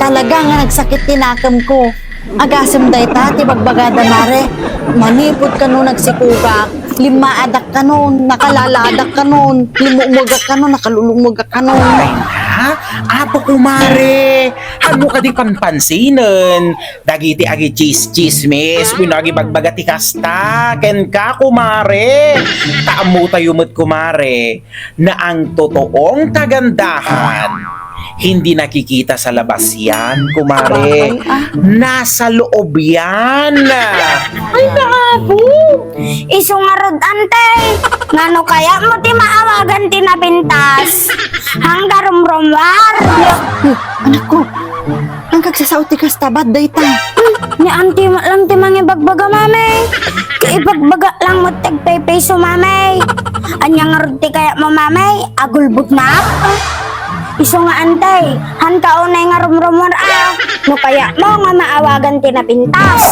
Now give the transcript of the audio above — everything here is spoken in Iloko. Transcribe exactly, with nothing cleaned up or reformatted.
Talaga nga nagsakit ti nakemko. Agasem dayta ti bagbagada, mare. Manipud kano nagsikogak, limmaadak kano, nakalaalaadak kano, limumugak kano, nakalulumugak kano. Ay na, apo kumare, hanno kadi panpansinen dagiti agichismis wenno agibagbaga ti kasta kenka, kumare. Ta ammo tayo met, kumare, na ang totoong kagandahan hindi nakikita sa labas yan, kumare. Sabagay, ah. Nasa loob yan. Ay, naapo! Isu ngarud, ante, ngano kaya mo ti maawagan ti napintas? Hangga rumrumwar. Anak ko, ang kagsasao ti kasta, bat dayta. Ni ante lang ti mangibagbaga, mami. Ibagbaga lang mo ti agpaypayso, mami. Anya ngarud ti kaya mo, mami? Agulbod na? Isu nga, ante, han ka unay nga rumrumor, ah. No kaya mo nga maawagan ti napintas.